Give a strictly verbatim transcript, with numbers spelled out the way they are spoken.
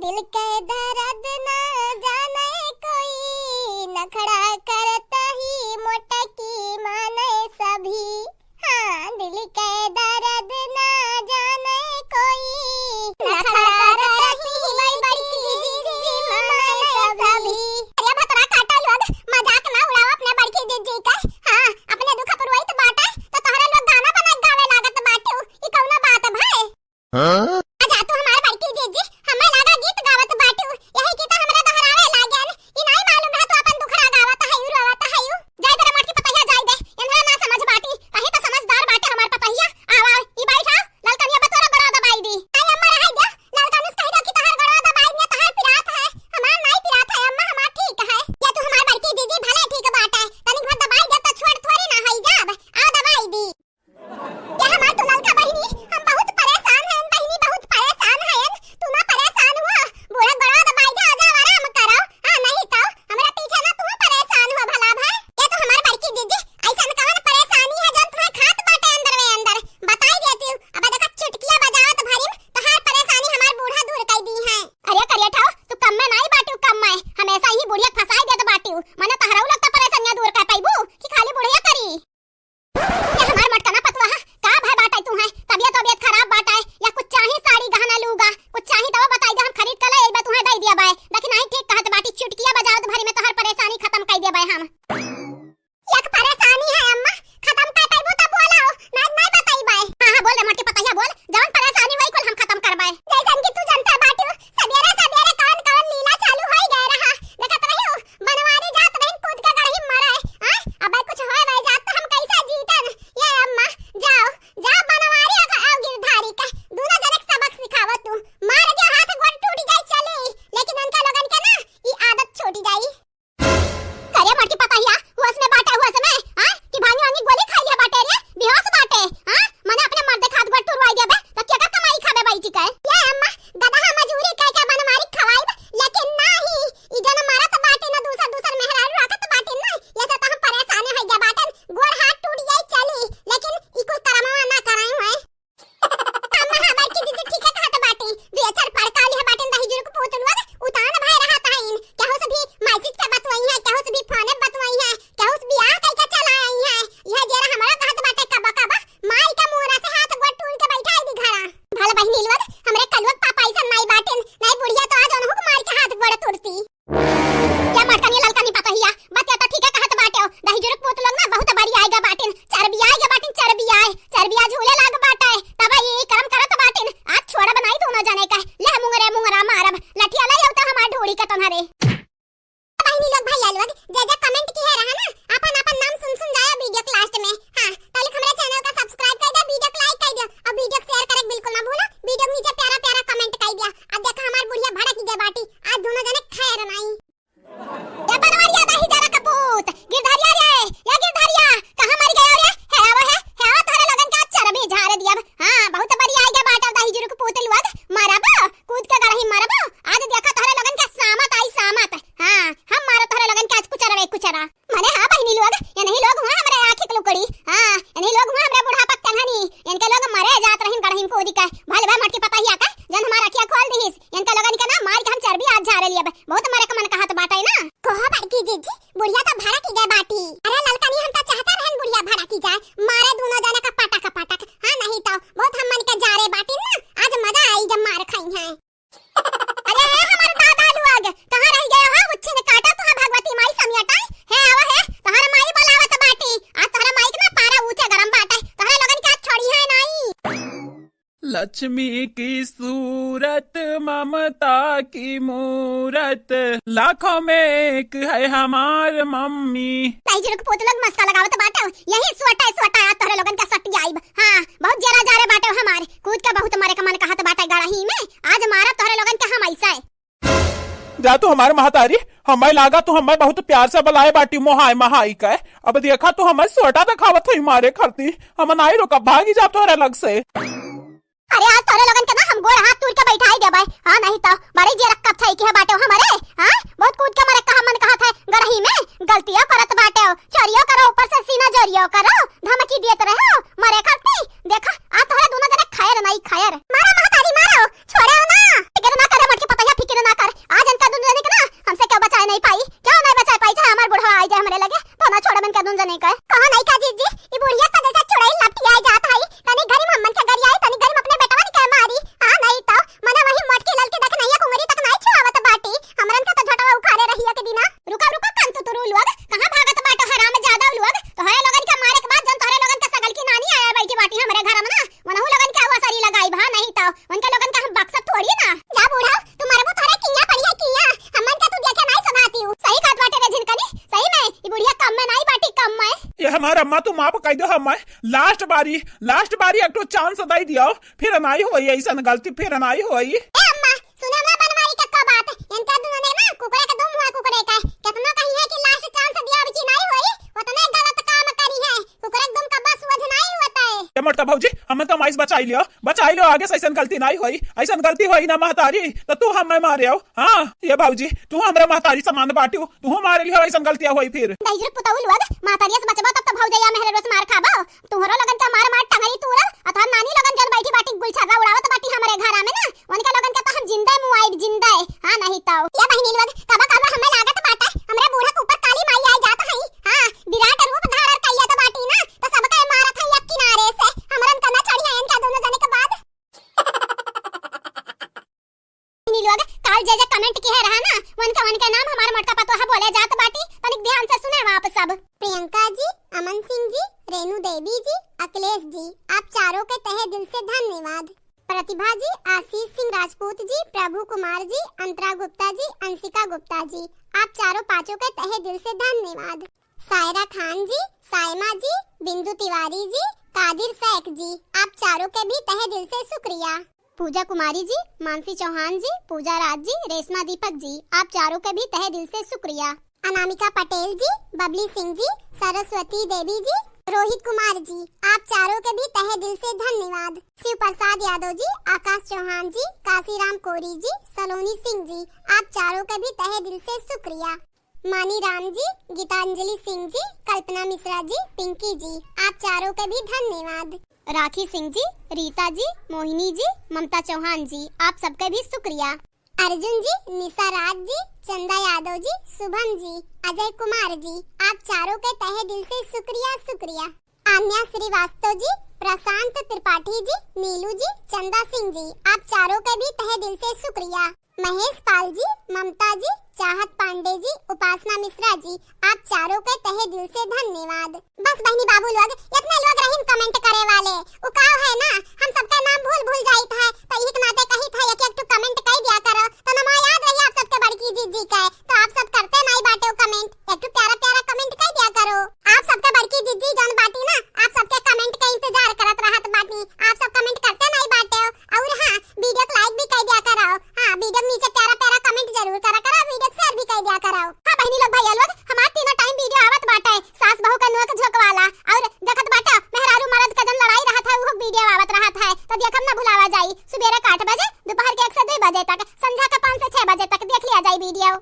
दिल के दर्द ना जाने कोई, नखड़ा करत ही मोटकी माने सभी। हाँ, दिल के दर्द ना जाने कोई, नखड़ा करत ही मोटकी माने सभी। अरे भतरा काटा लोग, मजाक ना उड़ाओ अपने बड़की जीजी के। हाँ, अपने दुख पुरवई तो बाटे, तो तोहरे लोग गाना बना गावे लागत बाटू। ई कौनो बात भए? हाँ? आजा तू हमार बड़की जीजी, हमें लागा गीत गावत बाटू, यही गीत हमरा दोहरावे लागेन। ई नाई मालूम रहा तू अपन दुखड़ा गावत हयू, रोवत हयू। जाए दे रे मोटकी पतहिया, जाए दे, एनहरा ना समझ बाटी, कहीं तो समझदार बाटे हमार पतहिया। आवा, ई बैठा, ललकनिया बतोरा गोड़ा दबाई दी। आई अम्मा, रहाई दे, ललकनुस कही दो कि तोहार गोड़ा दबाई दिया, तोहार पिरात है, हमार नाई पिरात है अम्मा, हमार ठीक है। ये तू हमार बड़की जीजी भले ठीक बाटे, तनिक भर दबाई दे तो छोड़ थोड़ी ना हई जाब, आओ दबाई दी। ये हमार दुललका बहिनी, हम बहुत परेशान हयन बहिनी, बहुत परेशान हयन। तू ना परेशान हुआ, बूढ़ा गोड़वा दबाई दे, आ जाओ, आराम करो। हाँ, नहीं तो हमरा पीछे ना तू परेशान हुआ भला भाई। ये तो हमार बड़की जीजी, ऐसन कवन परेशानी है जौन तुम्हें खात बाटे अंदर में अंदर? बताई देती हूँ, अब देखा चुटकिया बजावत भरी में तोहार परेशानी हमार बूढ़ा दूर कर दी है। अरे करिया ठाव, तू कम में नाई बाटियो, कम में हमेशा ही बुढ़िया फंसाई देत बाटियो, मने तोहराऊ लोग तो परेशानियां दूर कर पाइबू कि खाली बुढ़िया करी? ये हमार मोटकना पतुआ, का भय बाटे तू है? तबियत वबियत खराब बाटे या कुछ चाही साड़ी गहना लूगा, कुछ चाही तो बताई दे, हम खरीद के ले अइबे, तू है दे दिया बाय। लेकिन आई ठीक कहत बाटी, चुटकिया बजावत भरी में तोहर परेशानी खत्म कर दिया बाय हम। एक परेशानी है अम्मा, खत्म कर पाइबू तो बोलाओ, ना, ना बताई बाय। हाँ, हाँ, बोल रे मोटी पतैया, बोल, जौन परेशानी वही कुल हम खत्म करबाय। जैसन कि तू जनता बाटू, सबेरे सबेरे कौन कौन लीला चालू होई गए रहा, देखत रहियो, बनवारी जात रहिन, कूद के गड़ही मरे। आय, अबे कुछ होए वै जात तो हम कैसे जीतन? ये अम्मा, जाओ, जाओ बनवारी अगर आओ गिरधारी का, दोनों जने के सबक सिखावो तू। मार के हाथ गोड़ टूट जाई चली, लेकिन उनका लोगन के ना ई आदत छूट जाई। करे मोटी पतहिया, होश में बाटे, होश में, हाँ? कि भांगी वांगी गोली खाई लिया बाटे रे, बेहोश बाटे, हाँ? मने अपने मर्दे के हाथ गोड़ टूटवाई देबे, तो केकर कमाई खाबे बैठी के? ये अम्मा, गदहा मजूरी कह के बनवारी खवाइब, लेकिन नाही, ई जन मरत बाटे न दूसर दूसर मेहरारू रखत बाटे न, ये से तो हम परेशान हो गया बाटन, गोड़ हाथ टूट जाई चली, लेकिन ई कुल करमवा ना कराई हुए। अम्मा, हाँ, बड़की दीदी ठीके कहत बाटी। दुई अक्षर पढ़ का लिहे बाटिन दही जुरुक पूत लोग, उतान भय रहत हईन। केहू से भी मैसेज पे बतवई है, केहू से भी फोने पे बतवई है, केहू से बियाह कइके चला आई है। यह जेरा हमरा कहत बाटे कबा कबा, माई का मुहरा से हाथ गोड़ टून के बैठाई दी घरा। भला बहिनी लोग, हमरे कलुआ के पापा अइसन नाई बाटिन, नाई बुढ़िया तो आज उनहु के मार के हाथ गोड़ तुरती। या मोटकनी ललकनी पतहिया, बतिया तो ठीके कहत बाटे हो। दही जुरुक पूत लोग ना बहुत बड़ी आएगा बाटिन, चरबी आएगा बाटिन, चरबी आए, चरबिया झूले लाग बाटे। तब ये करम करत बाटिन, आज छोड़ब नाई दोनों जने का। ले मुंगरे मुंगरा मारब, लठिया ले आओ तो हमार ढोड़ी के तोहरे। बहिनी लोग, भैया लोग, जे जे comment किहे रहा ना, अपन अपन नाम सुन सुन जाया video के last में। हाँ, पहले हमरे channel का subscribe कर दे, video को like कर दिया और video को share करे बिल्कुल ना भूलो। Video के नीचे प्यारा प्यारा comment कर दिया। अब देखा हमार बुढ़िया भड़क गए बाटी, आज दोनों जने खैर नाई। ए बनवरिया दही जरा कपूत, गिरधरिया रे, या गिरधरिया, कहाँ मर गया रे? हे आवा, हे, हे आवा, तोहरे लोगन का चरबी झाड़ दिया। हाँ, बहुत बड़ी आई गया बाटा दही जुरुक पूत लोग, मरबो, कूद के गड़ही मरबो। आज देखा तोहरे लोगन का सामत आई सामत। हाँ, हम मारो तोहरे लोगन के आज कुचरवे कुचरा। मने हाँ बहिनी लोग, ये नहीं लोग हुआ हमरे आँखी के लुकड़ी। हाँ, ये नहीं लोग हुआ हमरे बुढ़ापा के टंगनी। इनके लोग मरे जात रहिन गड़ही में कूदी के। भल भा मोटकी पतहिया का, जन हमार अखिया खोल दिहिस। इनके लोगन के ना मार के हम चरबी आज झारे लिए। बहुत मरे के मन कहत बाटे ना। कहो बड़की जीजी, बुढ़िया तो भड़क गए बाटी। अरे ललकनी, हम तो चाहते रहन बुढ़िया भड़की जाए, मारे दोनों जने का पटक पटक। हाँ, नहीं तो बहुत हम मन के जारे बाटी ना, आज मजा आई जब मार खाई है। अरे हे हमार दादा लोग, कहाँ रह गए हो? उच्छिन काटा तो है भगवती माई समियाटा। हे आवा हे, तोहर माई बोलावत बाटी। आज तोहर माई के ना पारा ऊंचे गरम बाटे। तोहरे लोगन के आज छोड़ी है नाई। लक्ष्मी की सूरत, ममता की मूरत, लाखों में एक है हमार मम्मी। दही जुरुक पूत लोग मस्का लगावत बाटे। यही सोटा सोटा आज तोहरे लोगन के सट जाइब। हाँ, बहुत जरा जा रे बाटे हमार। कूद के बहुत मरे के मन कहत बाटे गड़ही में। आज मारा तोहरे लोगन के हम ऐसे। जा तू हमार महतारी, हमें लागा तू हमें बहुत प्यार से बुलाए बाटी मोहाय महाई के। अब देखा तू हमें सोटा दिखावत है मारे खरती। हम नाई रुकब, भागी जा तोहरे लग से। अरे आज तोहरे लोगन के ना हम गोड़ हाथ तूर के बैठाई देबै। हाँ, नहीं तो बड़ी जे रक्कत है कि है बाटे हमरे। हाँ, बहुत कूद के मरे कहा मन कहत है गड़ही में। गलतियाँ करत बाटे हो, चोरियो करो, ऊपर से सीना जोरियो करो, धमकी देत रहो मरे खरती। देखा आज तोहरे दोनों जने खैर नहीं खैर। मारा महतारी मारो, छोड़े हो ना। फिक्र ना करे, मटकी पतैया, फिक्र हमार अम्मा, तू माफ कइ दियो हमें, last बारी, last बारी एक ठो chance दइ दियो, फिर नाहीं होई अइसन गलती, फिर नाहीं होई। ए अम्मा, सुने ना बनवारी के का बात, इनका दुनो ने ना कुकुरे के दुम हुआ कुकुरे का, केतनो कही है कि last chance दिया, अब की नाहीं होई, उतने गलत काम करी है, कुकुरे के दुम का बस वजनाई होता है। ए मोटका भौजी, हमें तो माइस बचाइ लियो, बचाइ लियो, आगे से अइसन गलती नाहीं होई, अइसन गलती होई ना महतारी, तो तू हमें मारेउ। हाँ, ए भौजी, तू हमरा महतारी समान बाटिउ, तू मारे लियो, अइसन गलतिया होई फिर। दहिजर पुतऊ लोग, महतारिया से बचबो तब तो भौजैया मेहररुआ से मार खाबो। तुहरो लोगन के मार मार टंगरी तूरब, अ तोहर नानी लोगन जौन बैठी बाटी गुलछर्रा उड़ावत बाटी हमरे घरा में ना, उनके लोगन के तो हम जिंदे मुआइब, जिंदे। हाँ, नहीं तो। ए बहिनी लोग, कबो कबो हमें लागत बाटे, हमरे बूढ़ा के ऊपर काली माई आइ जात हई। हाँ, विराट रूप धारण कइले तो बाटी ना, तो सबके मारत हई एक किनारे से। हमरन के ना छोड़ी है इनका दुनो जने के बाद। इन्हीं लोग काल जे जे comment किहे रहा ना, उनके, उनके नाम हमार मोटका पतोहा बोले जात बाटी, तनिक ध्यान से सुने आप सब। प्रियंका जी, अमन सिंह जी, रेणु देवी जी, अखिलेश जी, आप चारों के तहे दिल से धन्यवाद। प्रतिभा जी, आशीष सिंह राजपूत जी, प्रभु कुमार जी, अंतरा गुप्ता जी, अंशिका गुप्ता जी, आप चारों पांचों के तहे दिल से धन्यवाद। सायरा खान जी, सायमा जी, बिंदु तिवारी जी, कादिर शेख जी, आप चारों के भी तहे दिल से शुक्रिया। पूजा कुमारी जी, मानसी चौहान जी, पूजा राज जी, रेशमा दीपक जी, आप चारों के भी तहे दिल से शुक्रिया। अनामिका पटेल जी, बबली सिंह जी, सरस्वती देवी जी, रोहित कुमार जी, आप चारों के भी तहे दिल से धन्यवाद। शिव प्रसाद यादव जी, आकाश चौहान जी, काशीराम कोरी जी, सलोनी सिंह जी, आप चारों के भी तहे दिल से शुक्रिया। मानी राम जी, गीतांजलि सिंह जी, कल्पना मिश्रा जी, पिंकी जी, आप चारों के भी धन्यवाद। राखी सिंह जी, रीता जी, मोहिनी जी, ममता चौहान जी, आप सबके भी शुक्रिया। अर्जुन जी, निशा राज जी, चंदा यादव जी, शुभम जी, अजय कुमार जी, आप चारों के तहे दिल से शुक्रिया, शुक्रिया। आन्या श्रीवास्तव जी, प्रशांत त्रिपाठी जी, नीलू जी, चंदा सिंह जी, आप चारों के भी तहे दिल से शुक्रिया। महेश पाल जी, ममता जी, चाहत पांडे जी, उपासना मिश्रा जी, आप चारों के तहे दिल से धन्यवाद। बस बहिनी बाबू लोग, इतने लोग रहीन comment करे वाले। उ का है ना, हम सबका नाम भूल भूल जाइत है, तो इही के नाते कहित है एक एक ठो comment कइ दिया करो, तो नाम याद रही आप सबके बड़की जीजी के। तो आप सब करते नाहीं बाटे उ comment, एक ठो प्यारा प्यारा comment कइ दिया करो। आप सबके बड़की जीजी जौन बाटी ना, आप सबके comment के इंतजार करत रहत बाटी, आप सब comment करते नाहीं बाटे। और हाँ, video के like भी कइ दिया करो। हाँ, video के नीचे प्यारा प्यारा comment जरूर करा करो, video के share भी कइ दिया करो। हाँ बहिनी लोग, भैया लोग, हमार तीनों time video आवत बाटे, सास बहू का नोक झोंक वाला, और देखत बाटे मेहरारू मर्द का जौन लड़ाई रहत है, उहो video आवत रहत है, तो देखब ना भुलावा जाई। सुबेरे के आठ बजे, दोपहर के एक से दुइ बजे तक, संझा के पाँच से छह बजे तक देख लिया जाई video।